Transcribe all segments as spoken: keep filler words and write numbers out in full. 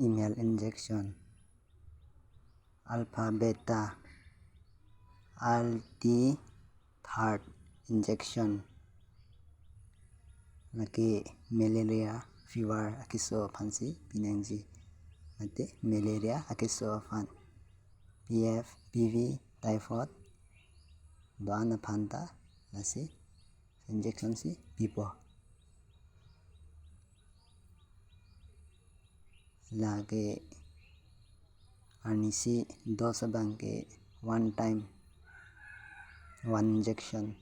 email injection, alpha beta, alti third injection. Lake malaria fever akeso aphansi pinangji. Mate malaria akeso aphan. P F, P V, typhoid do-an aphan ta lasi injection si pipo. Lake arnisi dose abang ke one time, one injection.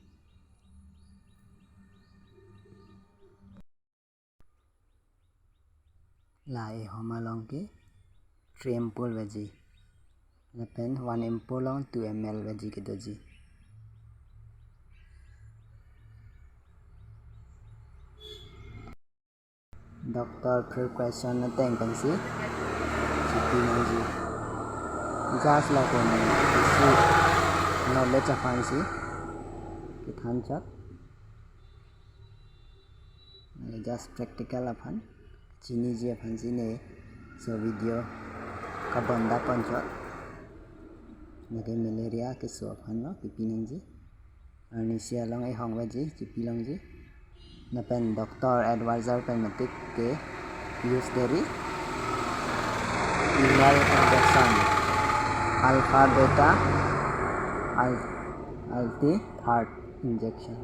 La ehom along ke three ampoule veji. Lapen one ampoule along two M L veji kedoji. Doctor prescription ateng pensi chipi nangji. Just lapen isi knowledge aphansi kethan chot. Just practical aphan chiniji aphansi ne so video kabonda pon chot. Lake malaria keso aphan lo chipi nangji. Arnisi along ehong veji chipi longji. Lapen doctor advisor pen matik ke use deri. Email injection, alpha beta, al, alti third injection.